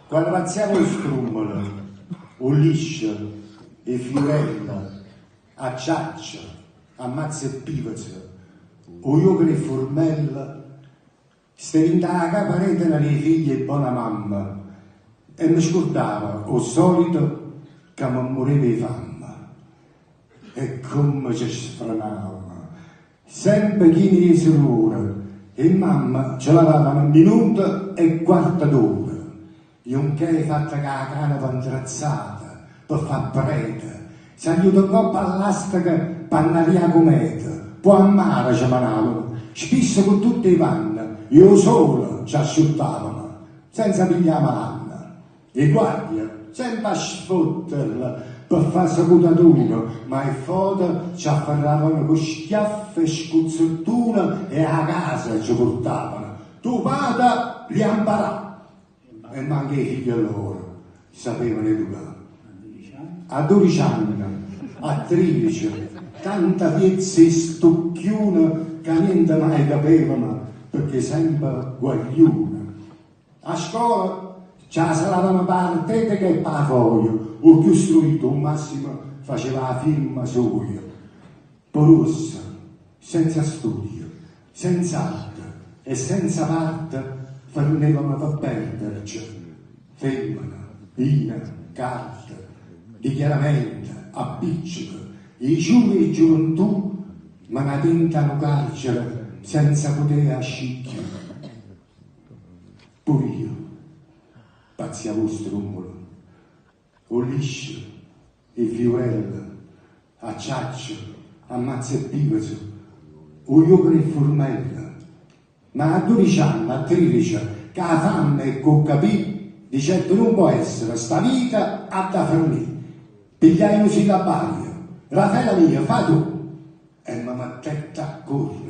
Quanno pazziavo 'o strummolo, 'o liscio, 'e fiurelle, a ciaccia, a mazza e piveze, 'o juoco d' 'e furmelle, Stevo 'int' 'a capa retena d' 'e figlie 'e bona mamma e me scurdavo, 'o ssolito, ca me murevo 'e famma. E comme ce sfrenavamo! Sempe chine 'e surore, 'e mamme ce lavavano minuto e quarto d'ora. Junchè fatta cu 'a canapa 'ntrezzata pe fà prete, sagliuta 'ncopp' a ll'asteco p'annarià 'a cumeta, po' a mare ce menavano, spisso cu tutt' 'e panne e 'o sole ce asciuttavamo, senza piglià malanne. 'E guardie sempe a sfotterle pe fà secutatura, ma 'e vvote ce afferravano cu schiaffe e scuzzettune e 'a casa ce purtavano. Tu pate l'hê 'a 'mparà! E manco 'e figlie loro sapevano educà. A dodici anne, a tridice, tanta piezze 'e stucchiune ca niente maje capevano pecché sempe guagliune. A scola ce 'a salavano p' 'a arteteca e p' 'a foja, 'o cchiù struito 'o massimo faceva 'a firma soja. Po' gruosso, senza studio, senza arte e senza parte fernevamo pe perderce, femmene, vino, carte, dichiaramente, appicceche, 'e ciure 'e giuventù menate 'int' a nu carcere senza putè ascì cchiù. Pur'io pazziavo 'o strummolo. 'O liscio, 'e fiurelle, 'a ciaccia, 'a mazza e pivese, 'o juoco d' 'e ffurmelle. Ma a dodici anne, a tridice, cu 'a famme e cu 'o capì, dicette nun po' essere, sta vita ha da fernì. Pigliaje nu sillabario, Rafela mia, fa tu! E me mettette a correre.